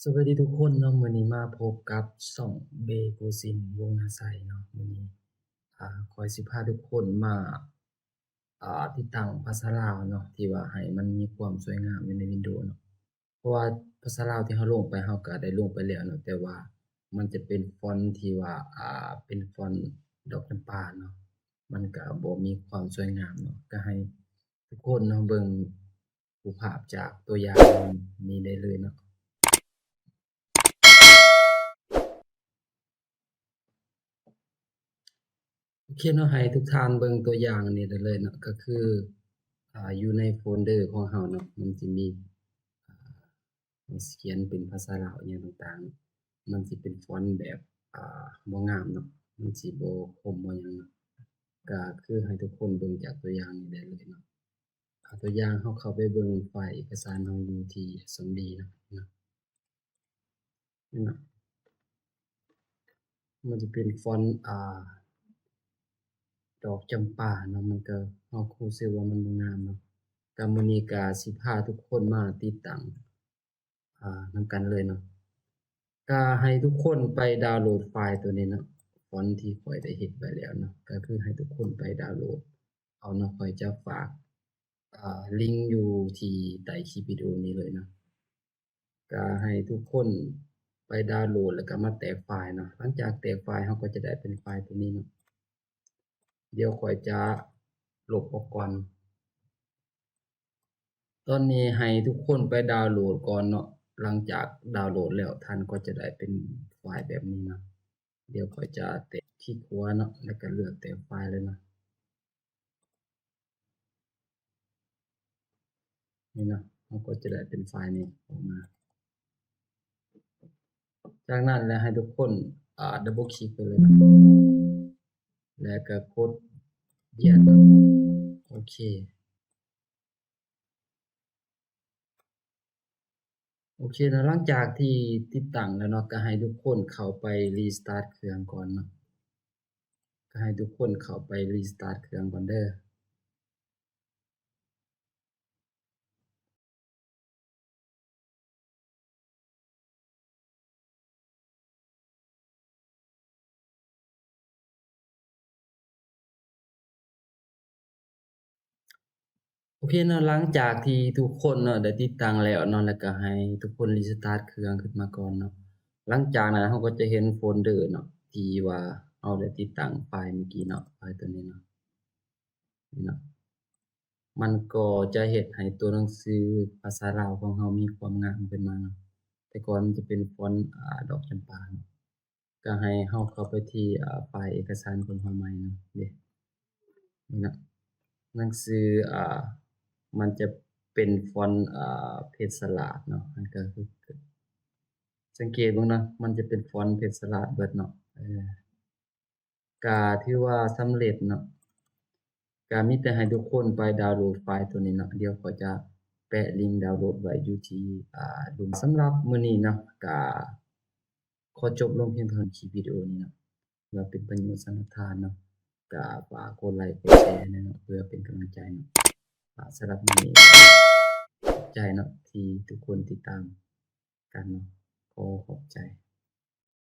ສະບາຍດີທຸກຄົນເນາະ, ມື້ນີ້ມາພົບກັບຊ່ອງເບໂກຊິນ ວົງນາໄຊເນາະ. ມື້ນີ້ ອາ ຂ້ອຍຊິພາທຸກຄົນມາ ອາ ຕິດຕັ້ງພາສາລາວເນາະ ທີ່ວ່າໃຫ້ມັນມີຄວາມສວຍງາມຢູ່ໃນວິນໂດເນາະ. ເພາະວ່າພາສາລາວທີ່ເຮົາລົງໄປ ເຮົາກໍໄດ້ລົງໄປແລ້ວເນາະ, ແຕ່ວ່າມັນຈະເປັນຟອນທີ່ວ່າ ອາ ເປັນຟອນດອກຈຳປາເນາະ, ມັນກໍບໍ່ມີຄວາມສວຍງາມເນາະ. ກໍໃຫ້ທຸກຄົນເນາະ ເບິ່ງຮູບພາບຈາກຕົວຢ່າງນີ້ໄດ້ເລີຍເນາະ. ໂອເຄເນາະ, ໃຫ້ທຸກທ່ານເບິ່ງຕົວຢ່າງນີ້ໄດ້ເລີຍເນາະ, ກໍຄື ອາ ຢູ່ໃນໂຟນເດີຂອງເຮົາເນາະ, ມັນຈະມີ ອາ ເຮົາຊິຂຽນເປັນພາສາລາວອີ່ຫຍັງຕ່າງໆ, ມັນຊິເປັນຟອນແບບ ອາ ບໍ່ງາມເນາະ, ມັນຊິບໍ່ຄົມບໍ່ຫຍັງເນາະ. ກໍຄືໃຫ້ທຸກຄົນເບິ່ງຈາກຕົວຢ່າງນີ້ໄດ້ເລີຍເນາະ. ອາ ຕົວຢ່າງ ເຮົາເຂົ້າໄປເບິ່ງໄຟລ໌ເອກະສານເຮົາຢູ່ທີ່ເອັສເອັມດີເນາະ. ນີ້ເນາະ ມັນຈະເປັນຟອນ ອາ ດອກຈຳປາເນາະ, ມັນກໍ ເຮົາຮູ້ສຶກວ່າມັນບໍ່ງາມເນາະ. ກໍມື້ນີ້ກໍຊິພາທຸກຄົນມາຕິດຕັ້ງ ອາ ນຳກັນເລີຍເນາະ. ກໍໃຫ້ທຸກຄົນໄປດາວໂຫຼດໄຟລ໌ຕົວນີ້ເນາະ, ຟອນທີ່ຂ້ອຍໄດ້ເຮັດໄວ້ແລ້ວເນາະ, ກໍຄືໃຫ້ທຸກຄົນໄປດາວໂຫຼດເອົາເນາະ. ຂ້ອຍຈະຝາກ ອາ ລິງຢູ່ທີ່ໃຕ້ຄລິບວິດີໂອນີ້ເລີຍເນາະ. ກະໃຫ້ທຸກຄົນໄປດາວໂຫຼດ ແລ້ວກະມາແຕກໄຟລ໌ເນາະ. ຫຼັງຈາກແຕກໄຟລ໌ ເຮົາກໍຈະໄດ້ເປັນໄຟລ໌ຕົວນີ້ເນາະ. ດຽວຂ້ອຍຈະລົບອອກກ່ອນ. ຕອນນີ້ໃຫ້ທຸກຄົນໄປດາວໂຫຼດກ່ອນເນາະ. ຫຼັງຈາກດາວໂຫຼດແລ້ວ ທ່ານກໍຈະໄດ້ເປັນໄຟລ໌ແບບນີ້ເນາະ. ດຽວຂ້ອຍຈະແຕະຄລິກຂວາເນາະ ແລ້ວກະເລືອກແຕກໄຟລ໌ເລີຍເນາະ. ນີ້ເນາະ ເຮົາກໍຈະໄດ້ເປັນໄຟລ໌ນີ້ອອກມາ. ຈາກນັ້ນແລ້ວໃຫ້ທຸກຄົນ ອາ ດັບເບິນຄລິກໄປເລີຍເນາະ ແລ້ວກໍກົດ Yes ເນາະ. ໂອເຄ ໂອເຄເນາະ, ຫຼັງຈາກທີ່ຕິດຕັ້ງແລ້ວເນາະ ກໍໃຫ້ທຸກຄົນເຂົ້າໄປຣີສະຕາດເຄື່ອງກ່ອນເນາະ, ກໍໃຫ້ທຸກຄົນເຂົ້າໄປຣີສະຕາດເຄື່ອງກ່ອນເດີ. ໂອເຄເນາະ, ຫຼັງຈາກທີ່ທຸກຄົນເນາະໄດ້ຕິດຕັ້ງແລ້ວເນາະ ແລ້ວກໍໃຫ້ທຸກຄົນຣີສະຕາດເຄື່ອງຂຶ້ນມາກ່ອນເນາະ. ຫຼັງຈາກນັ້ນເຮົາກໍຈະເຫັນໂຟນເດີເນາະ ທີ່ວ່າເຮົາໄດ້ຕິດຕັ້ງໄຟລ໌ເມື່ອກີ້ເນາະ, ໄຟລ໌ຕົວນີ້ເນາະ. ນີ້ເນາະ ມັນກໍຈະເຮັດໃຫ້ຕົວໜັງສືພາສາລາວຂອງເຮົາມີຄວາມງາມຂຶ້ນມາເນາະ. ແຕ່ກ່ອນມັນຈະເປັນຟອນ ອາ ດອກຈຳປາເນາະ. ກໍໃຫ້ເຮົາເຂົ້າໄປທີ່ ອາ ໄຟລ໌ເອກະສານຂອງເຮົາໃໝ່ເນາະ. ເດ ນີ້ເນາະ ໜັງສື ອາ ມັນຈະເປັນຟອນ ອາ ເພັດສະຫຼາດເນາະ. ມັນກໍຄື ສັງເກດເບິ່ງເນາະ ມັນຈະເປັນຟອນເພັດສະຫຼາດເບິດເນາະ. ເອີ ກະຖືວ່າສຳເລັດເນາະ. ກະມີແຕ່ໃຫ້ທຸກຄົນໄປດາວໂຫຼດໄຟລ໌ຕົວນີ້ເນາະ. ດຽວຂ້ອຍຈະແປະລິງດາວໂຫຼດໄວ້ຢູ່ທີ່ ອາ ລຸ່ມ. ສຳລັບມື້ນີ້ເນາະ ກະຂໍຈົບລົງພຽງເທົ່ານີ້ ຄລິບວິດີໂອນີ້ເນາະ. ເພື່ອເປັນປະໂຫຍດສຳລັບທ່ານເນາະ ກະຝາກກົດໄລກົດແຊໃຫ້ແດ່ເນາະ ເພື່ອເປັນກຳລັງໃຈເນາະ. ອາ ສຳລັບມື້ນີ້ ຂອບໃຈເນາະ ທີ່ທຸກຄົນຕິດຕາມກັນເນາະ. ຂໍຂອບໃຈ.